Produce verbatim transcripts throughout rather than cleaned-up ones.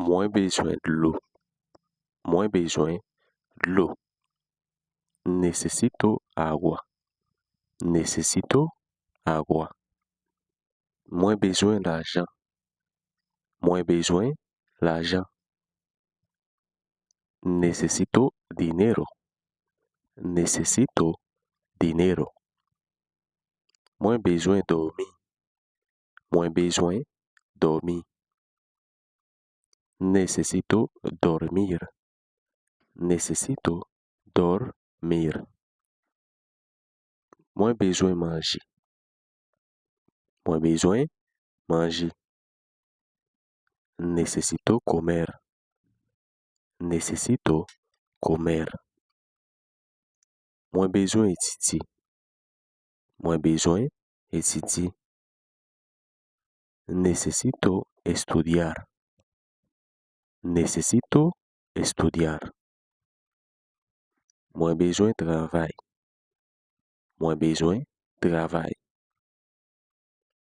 Mwen bezwen dlo. Mwen bezwen dlo. Necesito agua. Necesito agua. Mwen bezwen lajan. Mwen bezwen lajan. Necesito dinero. Necesito dinero. Mwen bezwen dòmi. Mwen bezwen dòmi. Necesito dormir. Necesito dormir. Mwen bezwen manje. Mwen bezwen manje. Necesito comer. Necesito comer. Mwen bezwen etidye. Mwen bezwen etidye. Necesito estudiar. Necesito estudiar. Mwen bezwen travay. Mwen bezwen travay.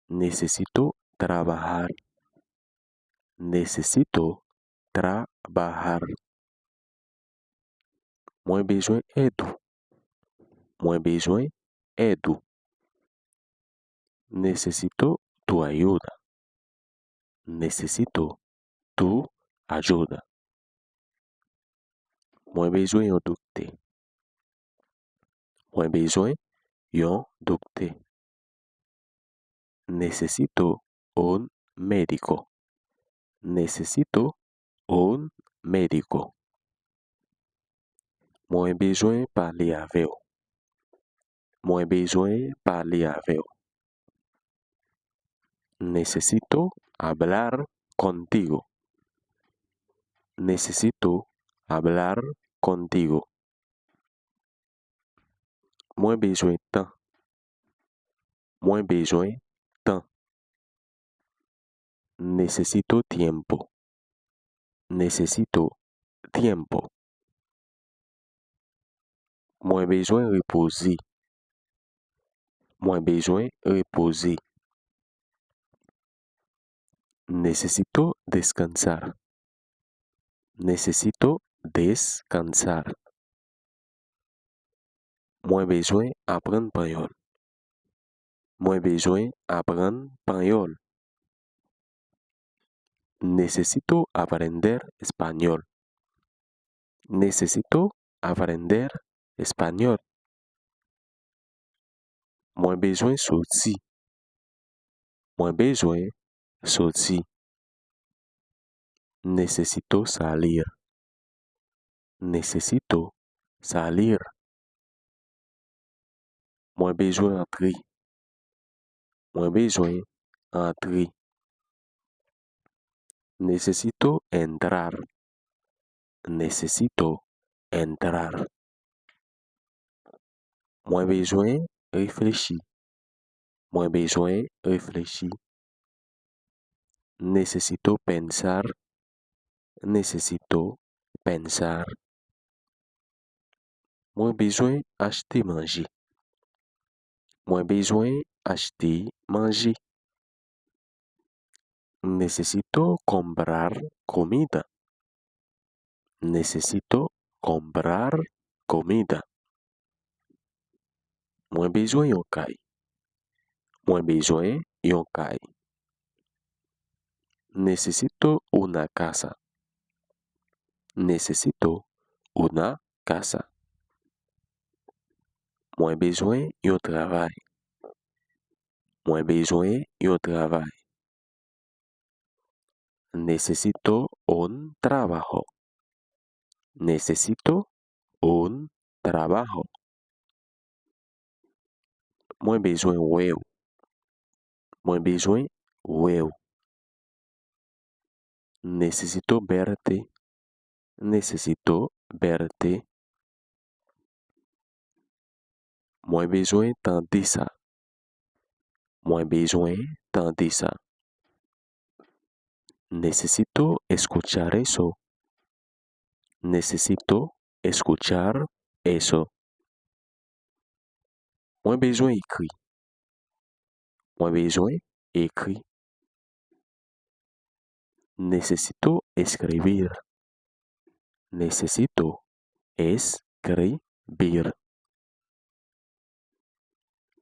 Necesito trabajar. Necesito trabajar. Mwen bezwen èd ou. Mwen bezwen èd ou. Necesito tu ayuda. Necesito tu ayuda. Mwen bezwen yon doktè. Mwen bezwen yon doktè. Necesito un médico. Necesito un médico. Mwen bezwen pale avè w. Mwen bezwen pale avè w. Necesito hablar contigo. Necesito hablar contigo. Mwen bezwen tan. Mwen bezwen tan. Necesito tiempo. Necesito tiempo. Mwen bezwen repoze. Mwen bezwen repoze. Necesito descansar. Necesito descansar. Mwen bezwen aprann panyòl. Mwen bezwen aprann panyòl. Necesito aprender español. Necesito aprender español. Mwen bezwen soti. Mwen bezwen soti. Necesito salir. Necesito salir. Mwen bezwen antre. Mwen bezwen antre. Necesito entrar. Necesito entrar. Mwen bezwen reflechi. Mwen bezwen reflechi. Necesito pensar. Necesito pensar. Mwen bezwen achte manje. Mwen bezwen achte manje. Necesito comprar comida. Necesito comprar comida. Mwen bezwen yon kay. Mwen bezwen yon kay. Necesito una casa. Necesito una casa. Mwen bezwen yon travay. Mwen bezwen yon travay. Necesito un trabajo. Necesito un trabajo. Mwen bezwen wè w. Mwen bezwen wè w. Necesito verte. Necesito verte. Mwen bezwen tande sa. Mwen bezwen tande sa. Necesito escuchar eso. Necesito escuchar eso. Mwen bezwen ekri. Mwen bezwen ekri. Necesito escribir. Necesito escribir.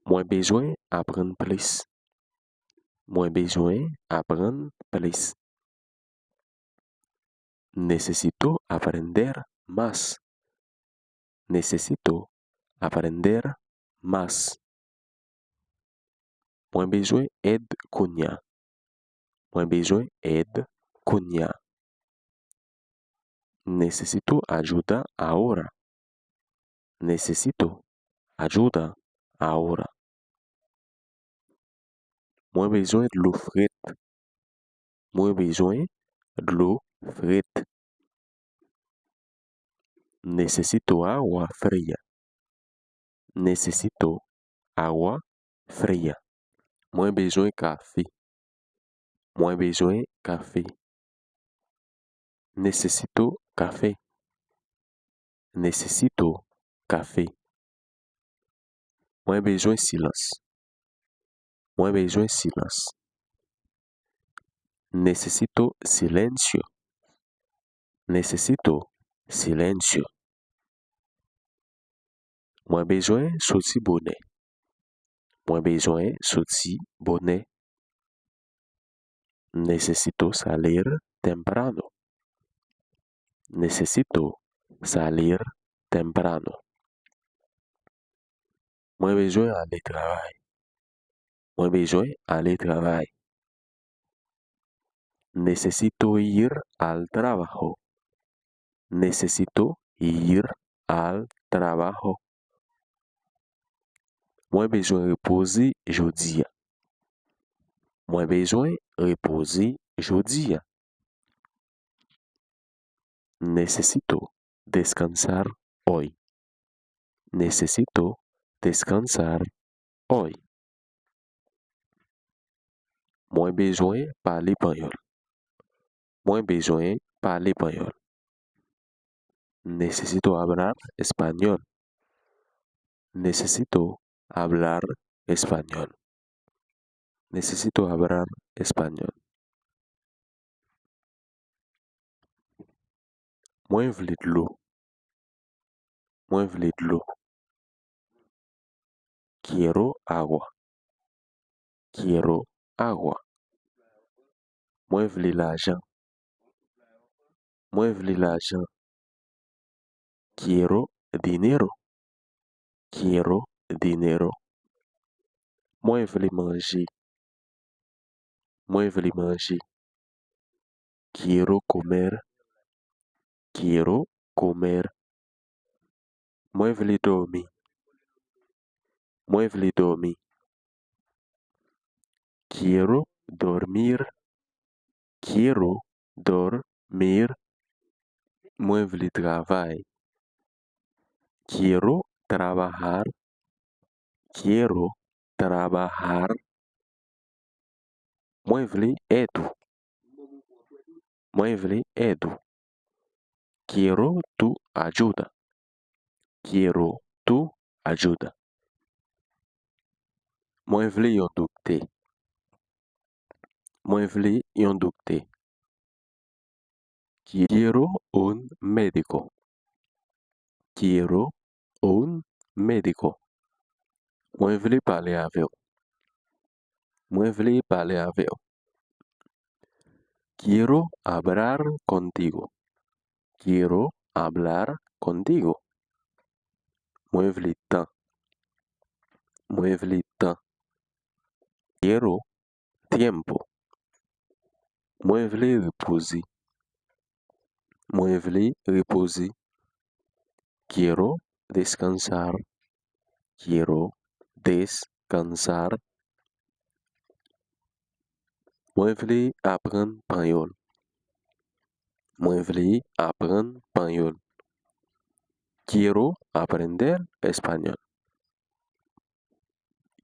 Mwen bezwen aprann plis. Mwen bezwen aprann plis. Necesito aprender más. Necesito aprender más. Mwen bezwen èd kounye a. Mwen bezwen èd kounye a. Necesito ayuda ahora. Necesito ayuda ahora. Mwen bezwen dlo frèt. Mwen bezwen dlo frèt. Necesito agua fría. Necesito agua fría. Mwen bezwen kafe. Mwen bezwen kafe. Necesito café. Necesito café. Mwen bezwen silans. Mwen bezwen silans. Necesito silencio. Necesito silencio. Mwen bezwen soti bonè. Mwen bezwen soti bonè. Necesito salir temprano. Necesito salir temprano. Mwen bezwen ale travay. Mwen bezwen ale travay. Necesito ir al trabajo. Necesito ir al trabajo. Mwen bezwen repoze jodi a. Mwen bezwen repoze jodi a. Necesito descansar hoy. Necesito descansar hoy. Mwen bezwen pale panyòl. Mwen bezwen pale panyòl. Necesito hablar español. Necesito hablar español. Necesito hablar español. Mwen vle dlo. Mwen vle dlo. Quiero agua. Quiero agua. Mwen vle lajan. Mwen vle lajan. Quiero dinero. Quiero dinero. Mwen vle manje. Mwen vle manje. Quiero comer. Quiero comer. Mwen vle dòmi. Mwen vle dòmi. Quiero dormir. Quiero dormir. Mwen vle travay. Quiero trabajar. Quiero trabajar. Mwen vle èd ou. Mwen vle èd ou. Quiero tu ayuda. Quiero tu ayuda. Mwen vle yon doktè. Mwen vle yon doktè. Quiero un médico. Quiero un médico. Mwen vle pale avè w. Mwen vle pale avè w. Quiero hablar contigo. Quiero hablar contigo. Mwen vle tan. Mwen vle tan. Quiero tiempo. Mwen vle repoze. Mwen vle repoze. Quiero descansar. Quiero descansar. Mwen vle aprann panyòl. Mwen vle aprann panyòl. Quiero aprender español.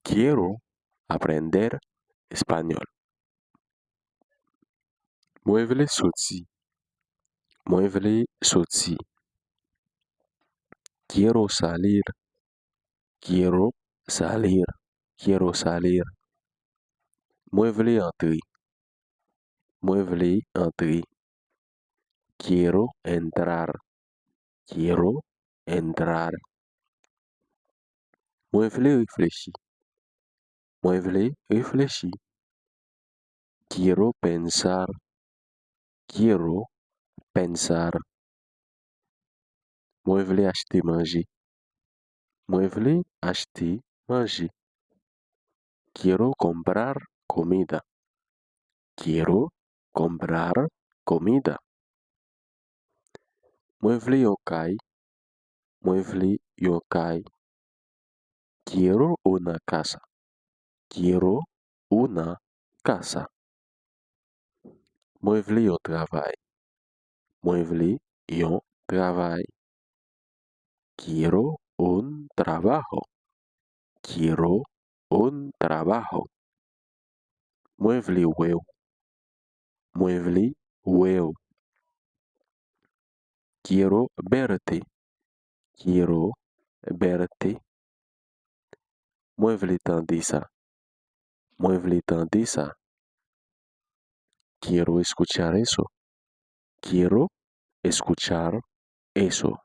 Quiero aprender español. Mwen vle soti. Mwen vle soti. Quiero salir. Quiero salir. Quiero salir. Mwen vle antre. Mwen vle antre. Quiero entrar. Quiero entrar. Mwen vle reflechi. Mwen vle reflechi. Quiero pensar. Quiero pensar. Mwen vle achte manje. Mwen vle achte manje. Quiero comprar comida. Quiero comprar comida. Mwen vle yon kay. Mwen vle yon kay. Quiero una casa. Quiero una casa. Mwen vle yon travay. Mwen vle yon travay. Quiero un trabajo. Quiero un trabajo. Mwen vle wè w. Mwen vle wè w. Quiero verte. Quiero verte. Mwen vle tande sa. Mwen vle tande sa. Quiero escuchar eso. Quiero escuchar eso.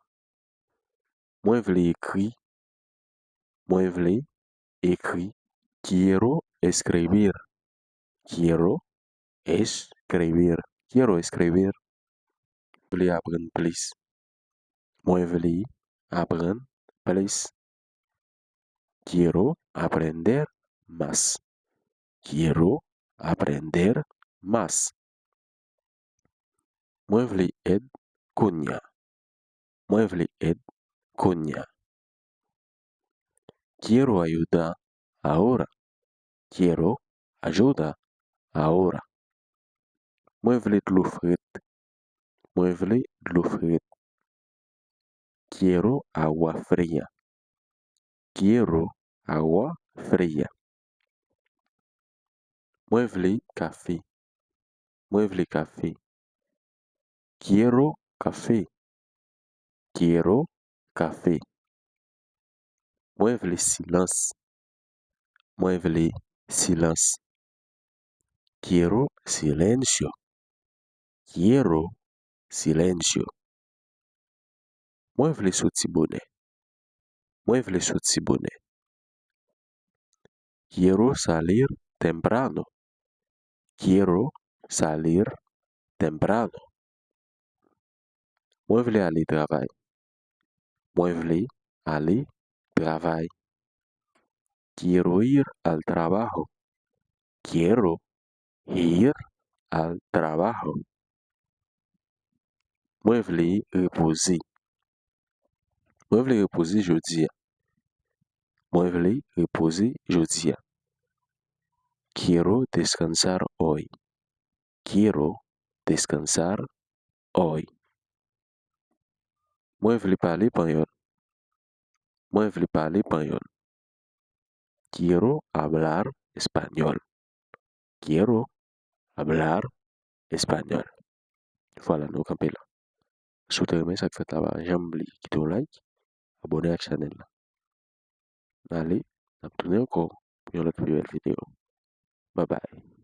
Mwen vle ekri. Mwen vle ekri. Quiero escribir. Quiero escribir. Quiero escribir. Mwen vle aprann plis. Mwen vle aprann plis. Quiero aprender más. Quiero aprender más. Mwen vle èd kounye a. Mwen vle èd kounye a. Quiero ayuda ahora. Quiero ayuda ahora. Mwen vle dlo frèt. Mwen vle dlo frèt. Quiero agua fría. Quiero agua fría. Mwen vle kafe. Mwen vle kafe. Quiero café. Quiero café. Mwen vle silans. Mwen vle silans. Quiero silencio. Quiero silencio. Mwen vle soti bonè. Mwen vle soti bonè. Quiero salir temprano. Quiero salir temprano. Mwen vle ale travay. Mwen vle ale travay. Quiero ir al trabajo. Quiero ir al trabajo. Mwen vle repoze. Mwen vle repoze jodi a. Mwen vle repoze jodi a. Quiero descansar hoy. Quiero descansar hoy. Mwen vle pale panyòl. Mwen vle pale panyòl. Quiero hablar español. Quiero hablar español. Vwala, nou kanpe la. Si w te renmen sa k fèt la, pa janm bliye kite yon like, abòne ak chanèl la. Ale, n ap tounen ankò pou yon lòt pi bèl videyo. Babay.